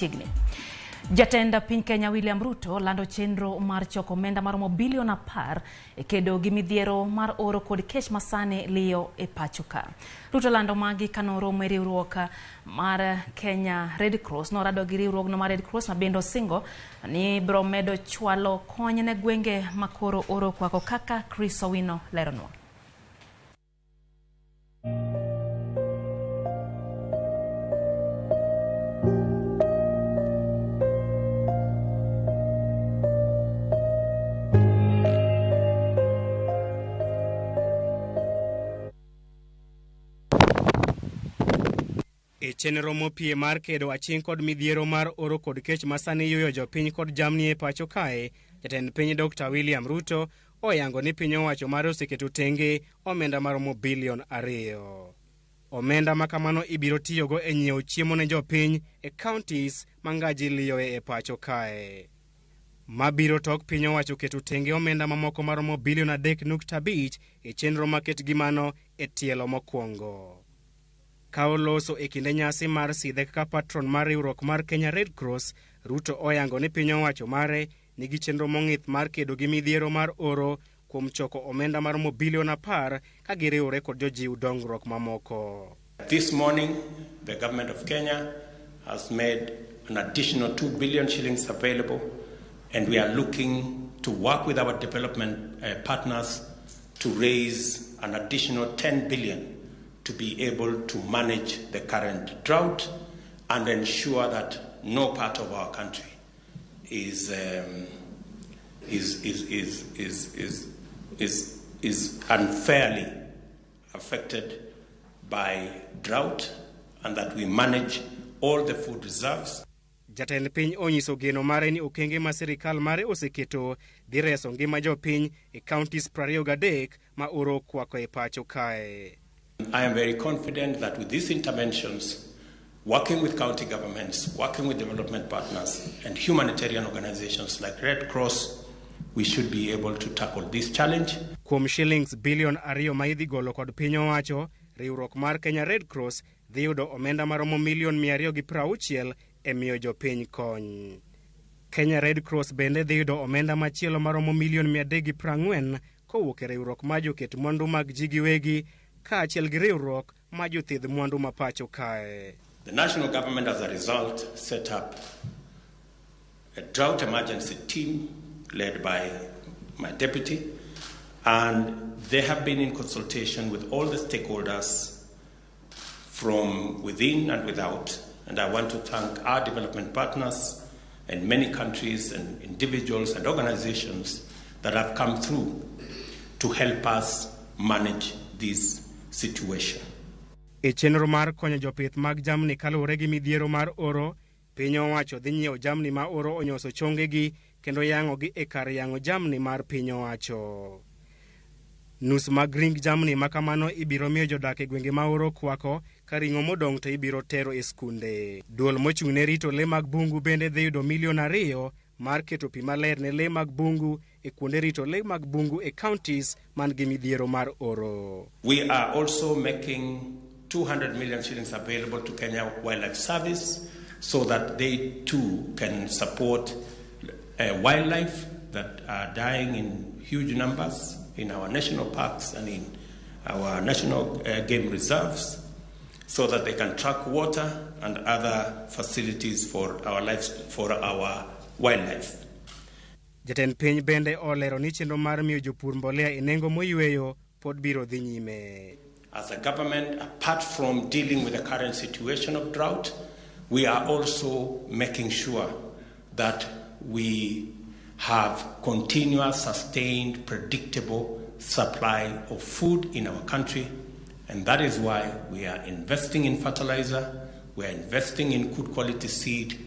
Chiegni. Jatend piny Kenya William Ruto lando chenro mar choko omenda maromo bilion 10 e kedo gi midhiero mar oro kod kech masani liyo e pacho ka. Ruto lando magi kanoromo e riwruok mar Kenya Red Cross. Norado gi riwruogno mar Red Cross ma bende osingo ni biro medo chwalo kony ne gwenge ma koro oro okwako kaka Chris Owino leronwa. E chenro mopie mar kedo aching' kod midhiero mar oro kod kech masani yuyo jopiny kod jamni e pacho kae, jatend piny Dr. William Ruto oyango ni piny owacho mare oseketo tenge omenda maromo bilion 2. Omenda ma kamano ibiro tiyogo e nyiewo chiemo ne jopiny e counties ma ngaji liyoe e pacho kae. Mabiro tok piny owacho keto tenge omenda mamoko maromo bilion 3.5 e chenro maket gi mano e tielo mokwongo. Ka oloso e kinde nyasi mar sidhe kaka patron mar riwruok mar Kenya Red Cross, Ruto oyango ni piny owacho mare nigi chenro mong'ith mar kedo gi midhiero mar oro kuom choko omenda maromo bilion 10 ka giriwore kod jojiw dongruok mamoko. This morning, the government of Kenya has made an additional 2 billion shillings available, and we are looking to work with our development partners to raise an additional 10 billion to be able to manage the current drought and ensure that no part of our country is unfairly affected by drought, and that we manage all the food reserves. Jatend piny onyiso geno mare ni okenge ma sirikal mare oseketo dhi reso ngima jopiny e counties 23 ma oro okwako e pacho kae. I am very confident that with these interventions, working with county governments, working with development partners and humanitarian organizations like Red Cross, we should be able to tackle this challenge. Kuom shillings bilion 2 ma idhi golo kod piny owacho, riwruok mar Kenya Red Cross dhi yudo omenda maromo milion 260 e miyo jopiny kony. Kenya Red Cross bende dhi yudo omenda machielo maromo milion 340 kowuok e riwruok mar joket mwandu mag ji giwegi kaachiel gi riwruok mar jothedh mwandu ma pacho kae. The national government, as a result, set up a drought emergency team led by my deputy, and they have been in consultation with all the stakeholders from within and without. And I want to thank our development partners and many countries and individuals and organizations that have come through to help us manage this situation. E chenro mar konyo jopith mag jamni kaluwore gi midhiero mar oro, piny owacho dhi nyiewo jamni ma oro onyoso chongegi kendo yang'ogi e kar yang'o jamni mar piny owacho. Nus mag ring jamni ma kamano ibiro miyo jodak e gwenge ma oro okwako, ka ring'o modong' to ibiro tero e skunde. Duol mochung' ne rito le mag bungu bende dhi yudo milion 2 mar keto pi maler ne le mag bungu e kuonde rito le mag bungu e counties man gi midhiero mar oro. We are also making 200 million shillings available to Kenya Wildlife Service so that they too can support wildlife that are dying in huge numbers in our national parks and in our national game reserves, so that they can track water and other facilities for our lives, for our wildlife. Jatend piny bende olero ni chenro mar miyo jopur mbolea e nengo moyweyo pod biro dhi nyime. As a government, apart from dealing with the current situation of drought, we are also making sure that we have continuous, sustained, predictable supply of food in our country. And that is why we are investing in fertilizer, we are investing in good quality seed,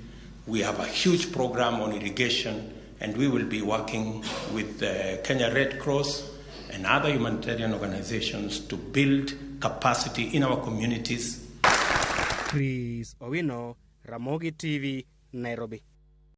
we have a huge program on irrigation, and we will be working with the Kenya Red Cross and other humanitarian organizations to build capacity in our communities. Chris Owino, Ramogi TV, Nairobi.